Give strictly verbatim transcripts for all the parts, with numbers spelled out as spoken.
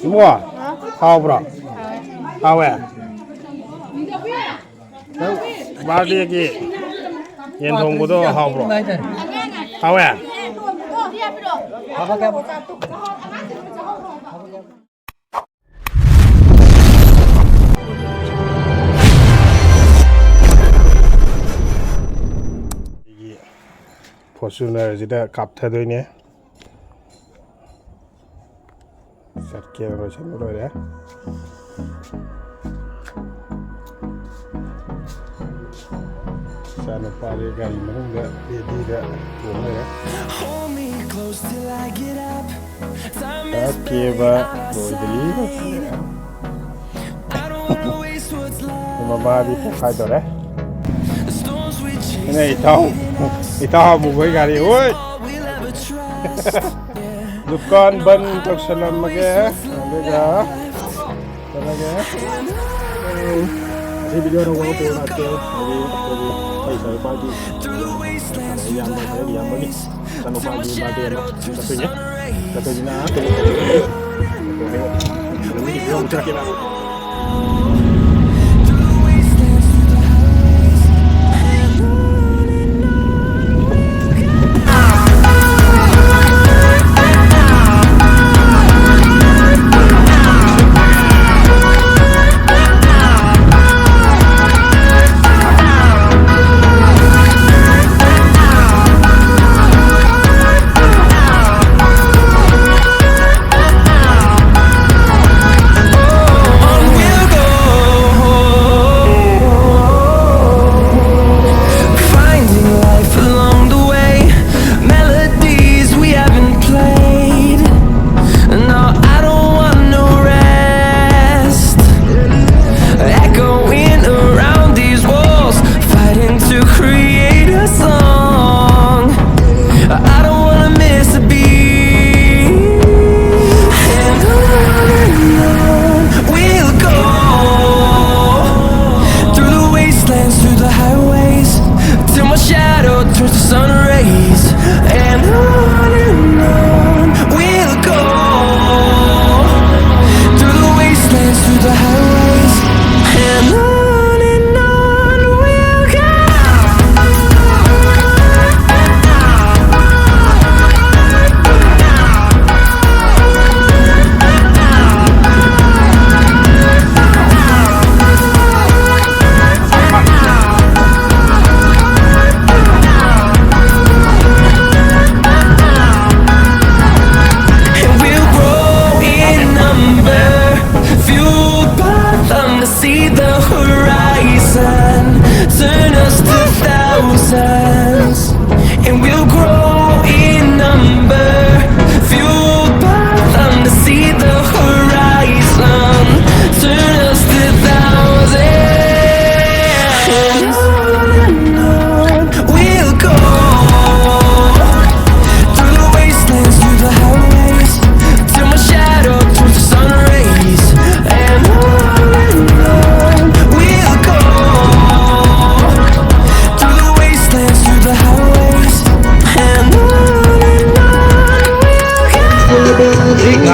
ꯏꯕꯨꯡꯉꯣ, ꯍꯥꯎꯕ꯭ꯔꯣ? ꯍꯥꯎꯋꯦ? ꯅꯪ ꯕꯥꯔꯗꯦꯒꯤ ꯌꯦꯟ ꯊꯣꯡꯕꯗꯣ ꯍꯥꯎꯕ꯭ꯔꯣ? ꯍꯥꯎꯋꯦ? ꯑꯩꯒꯤ ꯐꯣꯔꯆꯨꯅꯔꯁꯤꯗ ꯀꯥꯞꯊꯗꯣꯏꯅꯦ꯫ ꯆꯠꯀꯦꯅ ꯂꯣꯏꯁꯤꯟꯕ ꯂꯣꯏꯔꯦ꯫ ꯏꯆꯥꯅꯨꯄꯥꯗꯤ ꯒꯥꯔꯤ ꯃꯅꯨꯡꯗ ꯔꯦꯗꯤꯗ ꯊꯣꯡ ꯂꯩꯔꯦ꯫ ꯆꯠꯀꯦꯕ ꯂꯣꯏꯗ꯭ꯔꯤ꯫ ꯃꯃꯥꯗꯤ ꯄꯣꯛꯈꯥꯏꯗꯧꯔꯦ꯫ ꯑꯩꯅ ꯏꯇꯥꯎ, ꯏꯇꯥꯎ ꯑꯃꯨꯕꯒꯤ ꯒꯥꯔꯤ꯫ ꯑꯣꯏ! ꯗꯨꯀꯥꯟ ꯕꯟ ꯇꯧꯁꯜꯂꯝꯃꯒꯦ꯫ ꯑꯗꯨꯒ ꯆꯠꯂꯒꯦ꯫ ꯎꯝ꯫ ꯑꯁꯤ ꯚꯤꯗꯤꯑꯣ ꯑꯅꯧꯕ ꯑꯃ ꯄꯨꯔ ꯂꯥꯛꯀꯦ꯫ ꯍꯥꯏꯗꯤ ꯑꯩꯈꯣꯏꯒꯤ ꯑꯩꯈꯣꯏ ꯏꯆꯥꯅꯨꯄꯥꯒꯤ ꯏꯌꯥꯝꯕ, ꯏꯌꯥꯝꯕꯒꯤ ꯏꯆꯥꯅꯨꯄꯥꯒꯤ ꯕꯥꯔꯗꯦ ꯑꯃ ꯆꯠꯇꯣꯏꯅꯦ꯫ ꯆꯠꯇꯣꯏꯁꯤꯅ ꯀꯩꯅꯣ ꯇꯧꯗꯣꯏꯅꯦ꯫ ꯑꯗꯨꯒꯤ ꯚꯤꯗꯤꯑꯣ ꯑꯃꯨꯛ ꯆꯠꯂꯛꯀꯦ꯫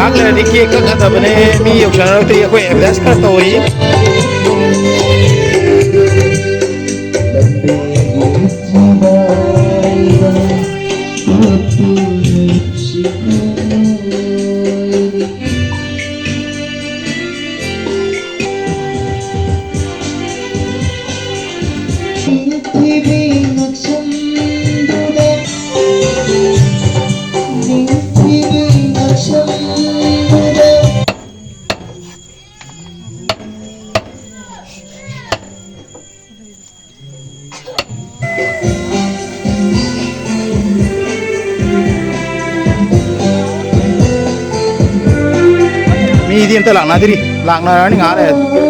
ꯉꯥꯏꯍꯥꯛ ꯂꯩꯔꯗꯤ ꯀꯦꯛ ꯀꯛꯀꯗꯕꯅꯦ꯫ ꯃꯤ ꯌꯧꯁꯟꯅꯔꯛꯇ꯭ꯔꯤ꯫ ꯑꯩꯈꯣꯏ ꯑꯦꯝꯕꯨꯂꯦꯟꯁ ꯈꯔ ꯇꯧꯔꯤ꯫ ꯃꯤꯗꯤ ꯑꯝꯇ ꯂꯥꯛꯅꯗ꯭ꯔꯤ꯫ ꯂꯥꯛꯅꯔꯅꯤ ꯉꯥꯏꯍꯥꯛ ꯂꯩꯔꯗꯤ꯫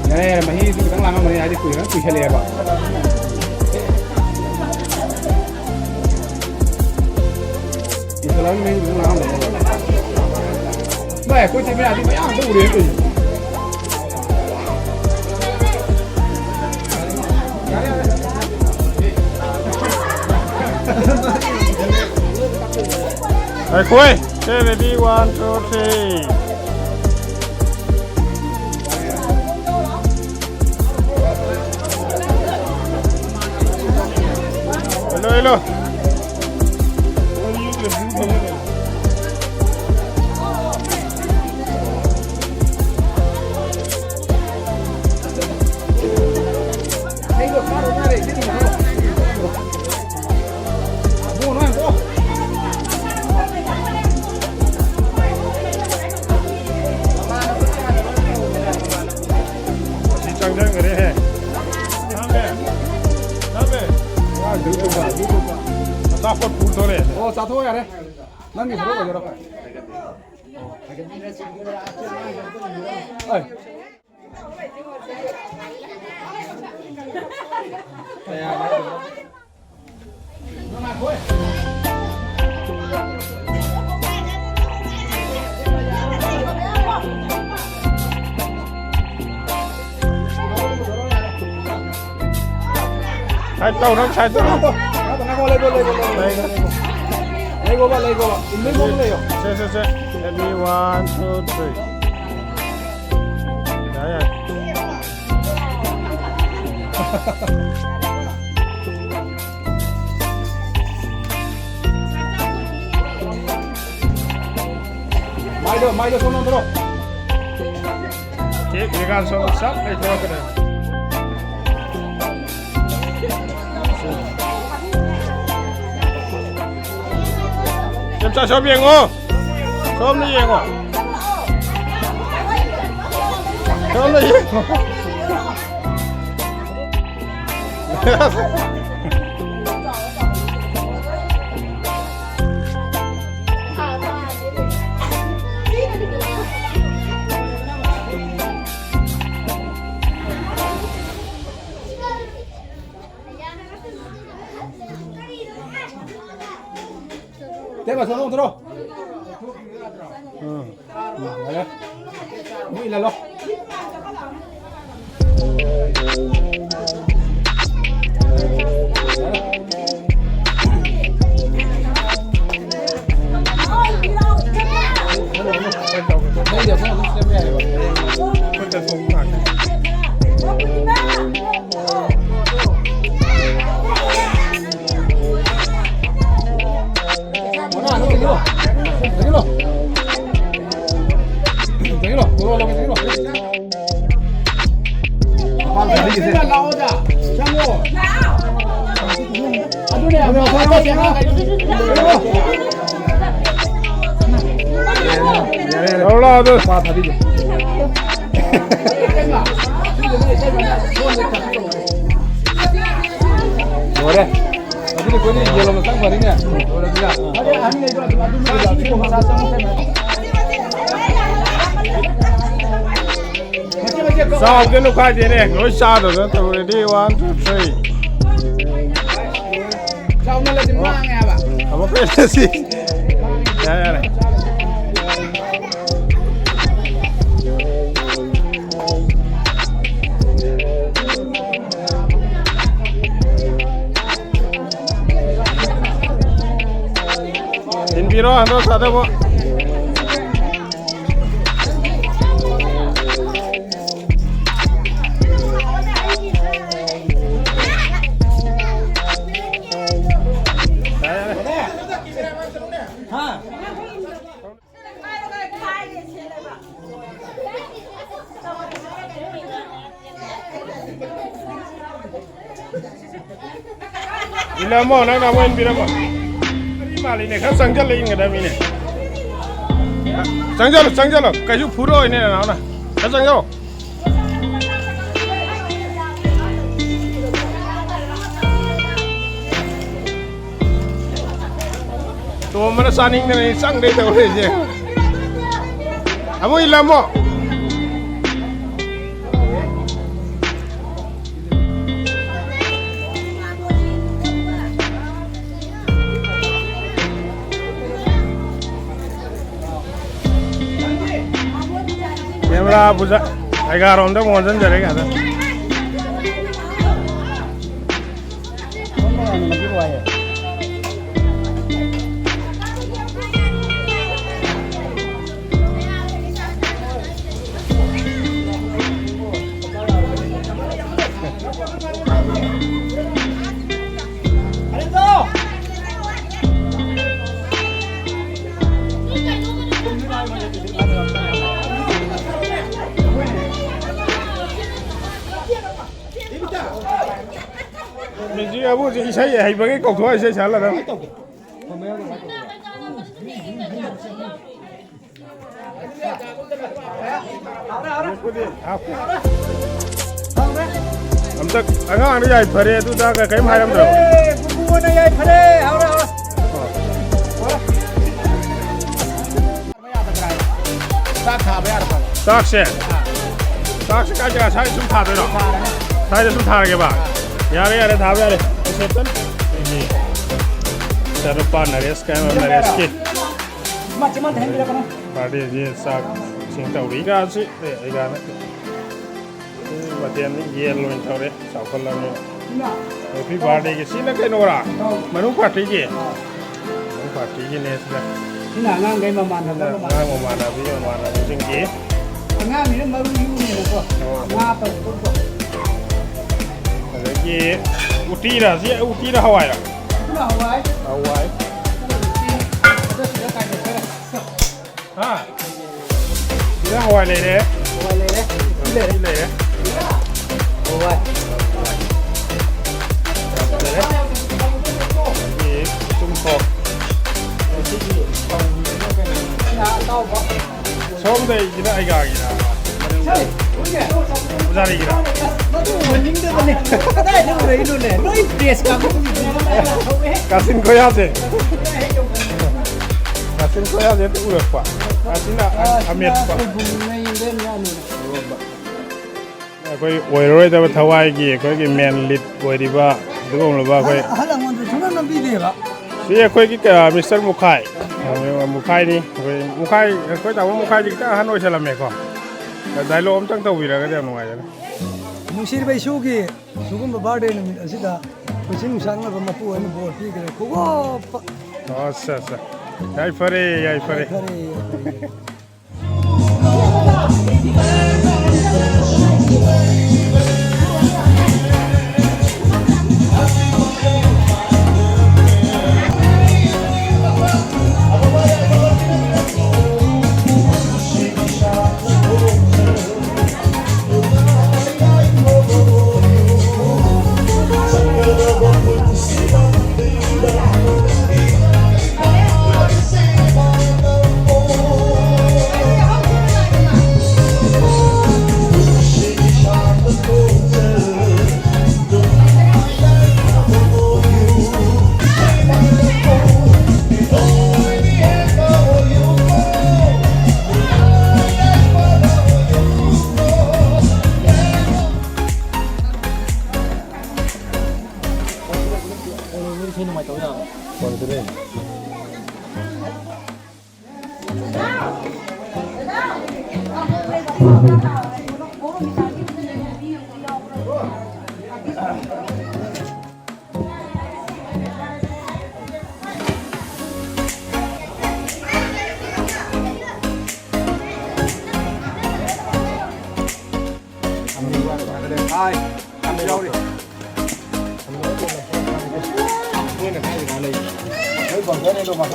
ꯌꯥꯔꯦ, ꯌꯥꯔꯦ, ꯃꯍꯤꯁꯨ ꯈꯤꯇꯪ ꯂꯥꯡꯉꯝꯃꯅꯤ, ꯍꯥꯏꯗꯤ ꯀꯨꯏꯔ ꯀꯨꯏꯁꯜꯂꯛꯑꯦꯕ꯫ ꯀꯨꯏꯁꯜꯂꯛꯑꯕꯅꯤꯅ ꯃꯍꯤꯁꯨ ꯈꯤꯇꯪ ꯂꯥꯡꯉꯝꯃꯅꯤ꯫ ꯚꯥꯏ, ꯑꯩꯈꯣꯏ ꯆꯦ ꯃꯌꯥꯝꯗꯤ ꯃꯌꯥꯝ ꯑꯝꯇ ꯎꯔꯦ ꯇꯧꯔꯤꯁꯦ꯫ ꯑꯩꯈꯣꯏ ꯁꯦ, ready, one, two, three. Hello, hello. ꯁꯤ ꯆꯪꯁꯟꯈ꯭ꯔꯦꯍꯦ꯫ ꯅꯪꯅꯦ? ꯅꯪꯅꯦ? ꯑꯆꯥꯄꯣꯠ ꯄꯨꯗꯣꯔꯦ꯫ ꯑꯣ, ꯆꯥꯊꯣꯛꯑꯣ ꯌꯥꯔꯦ꯫ ꯅꯪꯒꯤ ꯁꯔꯨꯛ ꯑꯣꯏꯖꯔꯣ꯫ ꯑꯩ꯫ ꯁꯥꯏꯠ ꯇꯧ, ꯅꯪ ꯁꯥꯏꯠ ꯇꯧ꯫ ꯉꯥꯏꯈꯣ, ꯉꯥꯏꯈꯣ, ꯂꯩꯒꯣ, ꯂꯩꯒꯣ, ꯂꯩꯒꯣ, ꯂꯩꯒꯣ꯫ ꯂꯩꯒꯣꯕ, ꯂꯩꯒꯣꯕ꯫ ꯏꯟꯕꯩ ꯃꯑꯣꯡꯗ ꯂꯩꯌꯣ꯫ ꯁꯦ, ꯁꯦ, ꯁꯦ꯫ Ready, one, two, three. ꯌꯥꯔꯦ, ꯌꯥꯔꯦ꯫ ꯃꯥꯏꯗꯣ, ꯃꯥꯏꯗꯣ ꯁꯣꯝꯗ ꯑꯣꯟꯊꯣꯔꯛꯑꯣ꯫ ꯀꯦꯛ ꯌꯦꯡꯉꯀꯥꯟꯗ ꯁꯣꯝꯗ ꯆꯞ ꯂꯩꯊꯣꯔꯛꯀꯗꯣꯏꯅꯤ꯫ ꯏꯆꯦꯝꯆꯥ, ꯁꯣꯝ ꯌꯦꯡꯉꯣ꯫ ꯁꯣꯝꯗ ꯌꯦꯡꯉꯣ꯫ ꯁꯣꯝꯗ ꯌꯦꯡꯉꯣ꯫ ꯇꯦꯕ, ꯁꯣꯝꯗ ꯑꯃꯨꯛ ꯊꯣꯔꯛꯑꯣ꯫ ꯎꯝ꯫ ꯌꯥꯔꯦ꯫ ꯑꯃꯨꯛ ꯏꯜꯍꯜꯂꯣ꯫ ꯅꯪꯒꯤ ꯑꯃ ꯑꯗꯨꯝ ꯁꯦꯝꯕ ꯌꯥꯏꯑꯕ꯫ ꯈꯨꯠꯇ ꯊꯣꯛꯄ ꯉꯥꯛꯇ꯫ ꯃꯉꯥ ꯑꯗꯨꯝ ꯆꯪꯁꯤꯜꯂꯣ꯫ ꯆꯪꯁꯤꯜꯂꯣ꯫ ꯆꯪꯁꯤꯜꯂꯣ꯫ ꯂꯧꯔꯣ, ꯂꯧꯔꯣ, ꯆꯪꯁꯤꯜꯂꯣ꯫ ꯂꯥꯛꯑꯣꯗ꯫ ꯆꯪꯉꯣ꯫ ꯑꯗꯨꯅꯦ, ꯑꯗꯨ ꯂꯧꯔꯣ, ꯑꯗꯨ꯫ ꯄꯥ ꯊꯥꯕꯤꯒꯦ꯫ ꯂꯣꯏꯔꯦ꯫ ꯑꯗꯨꯗꯤ ꯑꯩꯈꯣꯏꯗꯤ ꯌꯦꯜꯂꯣ ꯃꯁꯥ ꯐꯔꯤꯅꯦ꯫ ꯂꯣꯏꯔꯕꯅꯤꯅ꯫ ꯆꯥꯎꯗꯅꯨ ꯀꯥꯏꯗꯦꯅꯦ, ꯂꯣꯏ ꯆꯥꯗꯕ ꯅꯠꯇꯕ꯫ Ready, one, two, three꯫ ꯆꯥꯎꯃꯜꯂꯗꯤ ꯃꯥꯡꯉꯦ ꯍꯥꯏꯕ꯫ ꯑꯃꯨꯛꯀ ꯌꯦꯡꯉꯁꯤ꯫ ꯌꯥꯔꯦ, ꯌꯥꯔꯦ꯫ ꯊꯤꯟꯕꯤꯔꯣ, ꯍꯟꯗꯣ ꯁꯥꯗꯕꯣ꯫ ꯏꯜꯂꯝꯃꯣ, ꯅꯪꯅ ꯑꯃꯨꯛ ꯏꯟꯕꯤꯔꯝꯃꯣ꯫ ꯃꯔꯤ ꯃꯥꯜꯂꯤꯅꯦ, ꯈꯔ ꯆꯪꯁꯤꯜꯂ ꯏꯟꯒꯗꯕꯅꯤꯅꯦ꯫ ꯆꯪꯁꯤꯜꯂꯣ, ꯆꯪꯁꯤꯜꯂꯣ, ꯀꯩꯁꯨ ꯐꯨꯔꯣꯏꯅꯦ, ꯅꯅꯥꯎꯅ꯫ ꯈꯔ ꯆꯪꯁꯤꯜꯂꯣ꯫ ꯇꯣꯝꯕꯅ ꯆꯥꯅꯤꯡꯗꯅ ꯆꯪꯗꯦ ꯇꯧꯔꯤꯁꯦ꯫ ꯑꯃꯨꯛ ꯏꯜꯂꯝꯃꯣ꯫ ꯄꯨꯔꯥ ꯄꯨꯖꯥ ꯑꯦꯒꯥꯔꯣꯝꯗ ꯑꯃꯨꯛ ꯑꯣꯟꯁꯤꯟꯖꯔꯦ ꯉꯥꯛꯇ꯫ ꯃꯤꯁꯤ ꯑꯕꯨꯁꯤ ꯏꯁꯩ ꯍꯩꯕꯒꯤ ꯀꯧꯊꯣꯛꯑ ꯏꯁꯩ ꯁꯛꯍꯜꯂꯗꯕꯅꯤ꯫ ꯑꯝꯇ ꯑꯉꯥꯡꯅ ꯌꯥꯏꯐꯔꯦ ꯑꯗꯨꯗ ꯀꯔꯤꯝ ꯍꯥꯏꯔꯝꯗ꯭ꯔꯕ? ꯑꯦ, ꯄꯨꯄꯨꯅ ꯌꯥꯏꯐꯔꯦ, ꯍꯧꯔꯦ, ꯍꯧꯔꯦ꯫ ꯆꯥꯛ ꯊꯥꯕ ꯌꯥꯔꯕ? ꯆꯥꯛꯁꯦ? ꯆꯥꯛꯁꯦ ꯀꯥꯏ ꯖꯒꯥ? ꯁ꯭ꯋꯥꯏꯗ ꯁꯨꯝ ꯊꯥꯗꯣꯏꯔꯣ? ꯊꯥꯔꯅꯤ꯫ ꯁ꯭ꯋꯥꯏꯗ ꯁꯨꯝ ꯊꯥꯔꯒꯦꯕ? ꯑꯥ꯫ ꯌꯥꯔꯦ, ꯌꯥꯔꯦ, ꯊꯥꯕ ꯌꯥꯔꯦ꯫ ꯔꯤꯁꯦꯞꯁꯟ꯫ ꯑꯩꯒꯤ ꯏꯆꯥꯅꯨꯄꯥ ꯅꯔꯦꯁ ꯀꯥꯏꯅ ꯅꯔꯦꯁꯀꯤ ꯃꯥ ꯆꯤꯃꯥꯟ ꯊꯍꯟꯕꯤꯔꯛꯀꯅꯨ꯫ ꯕꯥꯔꯗꯦꯁꯤ ꯆꯥꯛ ꯏꯁꯤꯡ ꯇꯧꯔꯤꯒꯁꯤ, ꯑꯦ, ꯑꯩꯒ ꯅꯠꯇꯦ꯫ ꯃꯊꯦꯜꯗꯤ ꯌꯦꯟ ꯑꯣꯏꯅ ꯇꯧꯔꯦ, ꯆꯥꯎꯈꯠꯂꯕꯅꯤꯅ꯫ ꯍꯦꯄꯤ ꯕꯥꯔꯗꯦꯒꯤ꯫ ꯁꯤꯅ ꯀꯩꯅꯣꯔꯥ? ꯃꯅꯨꯡ ꯄꯥꯔꯇꯤꯒꯤ? ꯃꯅꯨꯡ ꯄꯥꯔꯇꯤꯒꯤꯅꯦ ꯁꯤꯅ꯫ ꯁꯤꯅ ꯑꯉꯥꯡꯈꯩ ꯃꯃꯥꯟꯅꯕ ꯁꯤꯅ ꯃꯃꯥꯟꯅꯕ꯫ ꯑꯉꯥꯡ ꯃꯃꯥꯟꯅꯕꯤ ꯃꯃꯥꯟꯅꯕꯁꯤꯡꯒꯤ꯫ ꯑꯉꯥꯡꯒꯤꯅ ꯃꯔꯨ ꯌꯨꯝꯅꯦꯕꯀꯣ꯫ ꯑꯣ꯫ ꯉꯥ ꯇꯧꯕꯗꯣ꯫ ꯑꯗꯒꯤ ꯎꯇꯤꯔꯥ? ꯁꯤ ꯎꯇꯤꯔꯥ ꯍꯋꯥꯏꯔꯥ? ꯑꯗꯨꯅ ꯍꯋꯥꯏ꯫ ꯍꯋꯥꯏ꯫ ꯑꯗꯨꯅ ꯎꯇꯤ꯫ ꯑꯗꯣ ꯁꯤꯗ ꯀꯥꯏꯗ ꯈꯔ ꯍꯥ? ꯁꯤꯗ ꯍꯋꯥꯏ ꯂꯩꯔꯦ꯫ ꯍꯋꯥꯏ ꯂꯩꯔꯦ꯫ ꯎꯇꯤ ꯂꯩꯔꯦ꯫ ꯎꯇꯤ ꯂꯩꯔꯦ꯫ ꯍꯋꯥꯏ꯫ ꯌꯥꯝ ꯐꯖꯔꯦ꯫ ꯑꯗꯒꯤ ꯃꯆꯨꯝ ꯊꯣꯛ꯫ ꯉꯥ ꯑꯇꯥꯎꯕ꯫ ꯁꯣꯝꯗꯩꯁꯤꯅ ꯑꯩꯒꯥꯒꯤꯔ? ꯁꯦ, ꯎꯏꯅꯦ꯫ ꯑꯣꯖꯥꯔꯤꯒꯤꯔ? ꯃꯗꯨ ꯎꯍꯟꯅꯤꯡꯗꯕꯅꯦ꯫ ꯀꯗꯥꯏꯗ ꯎꯔꯛꯏꯅꯣꯅꯦ? ꯅꯣꯏ ꯄ꯭ꯔꯦꯁ ꯀꯥꯡꯕꯨꯁꯤꯡꯁꯦ ꯌꯥꯝ ꯍꯧꯋꯦ꯫ ꯀꯥꯆꯤꯟ ꯀꯣꯌꯥꯁꯦ꯫ ꯀꯥꯆꯤꯟ ꯀꯣꯌꯥꯁꯦ ꯍꯦꯛꯇ ꯎꯔꯛꯄ꯫ ꯑꯁꯤꯅ ꯑ-, ꯑ-, ꯑꯁꯤꯅ ꯑꯃꯦꯠꯄ꯫ ꯁꯣꯏꯕꯨꯝꯅꯦ, ꯌꯦꯟꯗꯦꯝꯅꯦ, ꯑꯂꯨꯅꯦ꯫ ꯑꯩꯈꯣꯏ ꯑꯣꯏꯔꯔꯣꯏꯗꯕ ꯊꯋꯥꯏꯒꯤ ꯑꯩꯈꯣꯏꯒꯤ ꯃꯦꯟ ꯂꯤꯗ ꯑꯣꯏꯔꯤꯕ ꯑꯗꯨꯒꯨꯝꯂꯕ ꯑꯩꯈꯣꯏ ꯑꯍꯜ, ꯑꯍꯜ ꯂꯃꯟꯁꯨ ꯁꯨꯡꯅꯝ ꯅꯝꯕꯤꯗꯦꯕ꯫ ꯁꯤ ꯑꯩꯈꯣꯏꯒꯤ ꯀ-, ꯃꯤꯁꯇꯔ ꯃꯨꯈꯥꯏ꯫ ꯃꯨꯈꯥꯏꯅꯤ꯫ ꯑꯩꯈꯣꯏ ꯃꯨꯈꯥꯏ, ꯑꯩꯈꯣꯏ ꯇꯥꯃꯣ ꯃꯨꯈꯥꯏꯗꯤ ꯈꯤꯇꯪ ꯑꯍꯟ ꯑꯣꯏꯁꯜꯂꯝꯃꯦꯀꯣ꯫ ꯗꯥꯏꯂꯣꯒ ꯑꯝꯇꯪ ꯇꯧꯕꯤꯔꯒꯗꯤ ꯌꯥꯝ ꯅꯨꯡꯉꯥꯏꯖꯔꯦ꯫ ꯅꯨꯡꯁꯤꯔꯕ ꯏꯁꯨꯒꯤ ꯁꯤꯒꯨꯝꯕ ꯕꯥꯔꯗꯦ ꯅꯨꯃꯤꯠ ꯑꯁꯤꯗ ꯄꯨꯟꯁꯤ ꯅꯨꯡꯁꯥꯡꯅꯕ ꯃꯄꯨ ꯑꯣꯏꯅ ꯕꯣꯔ ꯄꯤꯈ꯭ꯔꯦ꯫ ꯈꯨꯒꯣꯞꯄ꯫ ꯑꯣ, ꯑꯠꯆꯥ, ꯑꯠꯆꯥ꯫ ꯌꯥꯏꯐꯔꯦ, ꯌꯥꯏꯐꯔꯦ꯫ ꯌꯥꯏꯐꯔꯦ, ꯌꯥꯏꯐꯔꯦ꯫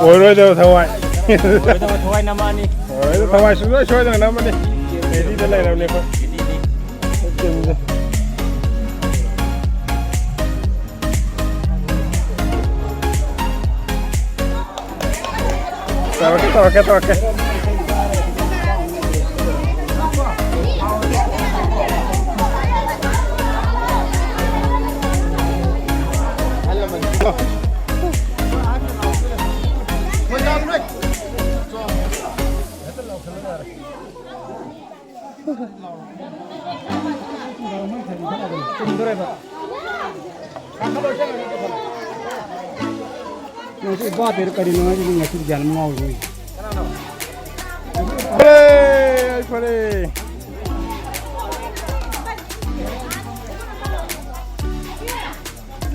ꯑꯣꯏꯔꯣꯏꯗꯕ ꯊꯋꯥꯏ꯫ ꯑꯣꯏꯔꯣꯏꯗꯕ ꯊꯋꯥꯏ ꯅꯝꯃꯛꯑꯅꯤ꯫ ꯑꯣꯏꯔꯣꯏꯗꯕ ꯊꯋꯥꯏ ꯁꯨꯡꯁꯣꯏ ꯁꯣꯏꯗꯅ ꯅꯝꯃꯅꯤ꯫ ꯔꯦꯗꯤꯗ ꯂꯩꯔꯕꯅꯤ ꯑꯩꯈꯣꯏ꯫ ꯇꯧꯔꯛꯀꯦ, ꯇꯧꯔꯛꯀꯦ, ꯇꯧꯔꯛꯀꯦ꯫ ꯅꯪꯁꯨ ꯏꯕꯥꯗꯩꯔ ꯀꯔꯤꯅꯣ ꯍꯥꯏꯁꯤꯗꯤ ꯉꯁꯤ ꯒ꯭ꯌꯥꯟ ꯑꯃ ꯉꯥꯎꯔꯤꯅꯦ꯫ ꯐꯔꯦ, ꯐꯔꯦ꯫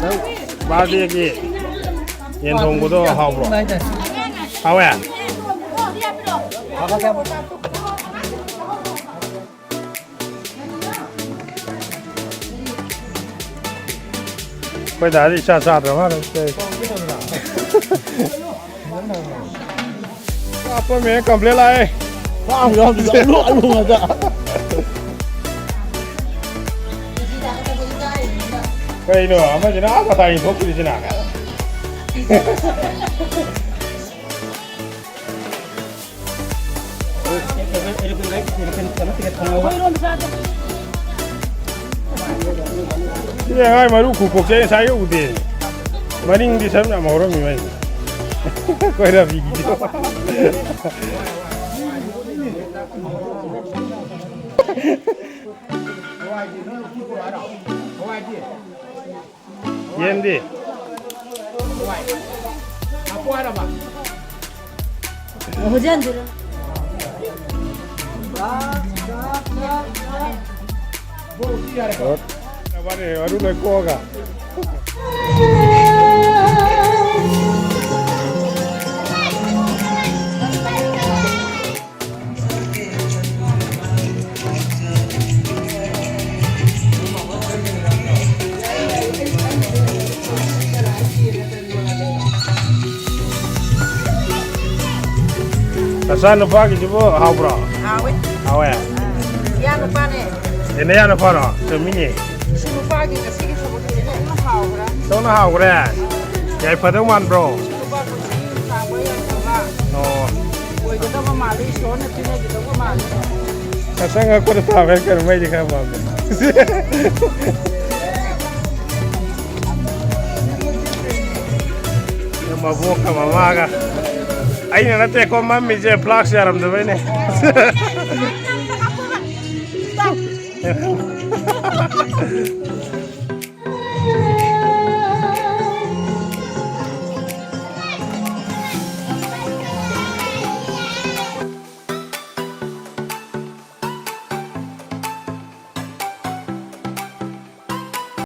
ꯅꯪ ꯕꯥꯔꯗꯦꯒꯤ ꯌꯦꯟ ꯊꯣꯡꯕꯗꯣ ꯍꯥꯎꯕ꯭ꯔꯣ? ꯍꯥꯎꯋꯦ? ꯑꯩꯈꯣꯏ ꯗꯥꯗꯤ ꯏꯆꯥ ꯆꯥꯗ꯭ꯔ ꯃꯥꯜꯂꯦ꯫ ꯑꯄꯣꯏ ꯃꯦꯝ ꯀꯝꯄ꯭ꯂꯦꯟ ꯂꯥꯛꯑꯦ꯫ ꯆꯥꯛ ꯑꯃ ꯌꯥꯎꯗ꯭ꯔꯤꯗ, ꯑꯂꯨ, ꯑꯂꯨ ꯉꯥꯛꯇ꯫ ꯀꯩꯅꯣ ꯑꯃꯁꯤꯅ ꯑꯥ ꯃꯇꯥꯏ ꯊꯣꯛꯈꯤꯕꯁꯤꯅ? ꯁꯤ ꯑꯉꯥꯡ ꯃꯔꯨ ꯈꯨꯀꯣꯛꯁꯦ ꯑꯩ ꯉꯁꯥꯏ ꯎꯗꯦ꯫ ꯃꯅꯤꯡꯗꯤ ꯁꯝ ꯌꯥꯝ ꯍꯧꯔꯝꯃꯤ ꯃꯥꯏꯁꯦ꯫ ꯀꯣꯏꯔꯝꯃꯤꯒꯤꯗꯣ꯫ ꯌꯦꯟꯗꯤ? ꯃꯔꯨ ꯂꯣꯏ ꯀꯣꯛꯑꯒ꯫ ꯅꯆꯥ ꯅꯨꯄꯥꯒꯤꯁꯤꯕꯨ ꯍꯥꯎꯕ꯭ꯔꯣ? ꯍꯥꯎꯋꯦ꯫ ꯍꯥꯎꯋꯦ? ꯑꯥ, ꯏꯌꯥ ꯅꯨꯄꯥꯅꯦ꯫ ꯑꯦ, ꯅꯌꯥ ꯅꯨꯄꯥꯔꯣ? ꯆꯨꯝꯃꯤꯅꯦ꯫ ꯁꯤ ꯅꯨꯄꯥꯒꯤ ꯉꯁꯤꯒꯤ ꯊꯕꯛꯁꯤꯅ ꯍꯦꯟꯅ ꯍꯥꯎꯈ꯭ꯔꯦ꯫ ꯁꯣꯝꯅ ꯍꯥꯎꯈ꯭ꯔꯦ? ꯌꯥꯏꯐꯗꯧ ꯃꯥꯟꯕ꯭ꯔꯣ? ꯁꯤ ꯅꯨꯄꯥ ꯄꯨꯟꯁꯤ ꯁꯥꯡꯕ ꯌꯥꯏꯐꯕ ꯑꯣ꯫ ꯑꯣꯏꯒꯗꯕ ꯃꯥꯜꯂꯤ, ꯏꯁꯣꯔꯅ ꯄꯤꯅꯈꯤꯗꯧꯕ ꯃꯥꯜꯂꯤ꯫ ꯉꯁꯪ ꯉꯛꯄꯗ ꯇꯥꯕ ꯀꯩꯅꯣ ꯃꯩꯗꯤ ꯈꯔ ꯄꯥꯝꯃꯦ꯫ ꯃꯕꯣꯛꯀ ꯃꯃꯥꯒ꯫ ꯑꯩꯅ ꯅꯠꯇꯦꯀꯣ ꯃꯝꯃꯤꯁꯦ, ꯐ꯭ꯂꯥꯛꯁ ꯌꯥꯔꯝꯗꯕꯩꯅꯦ꯫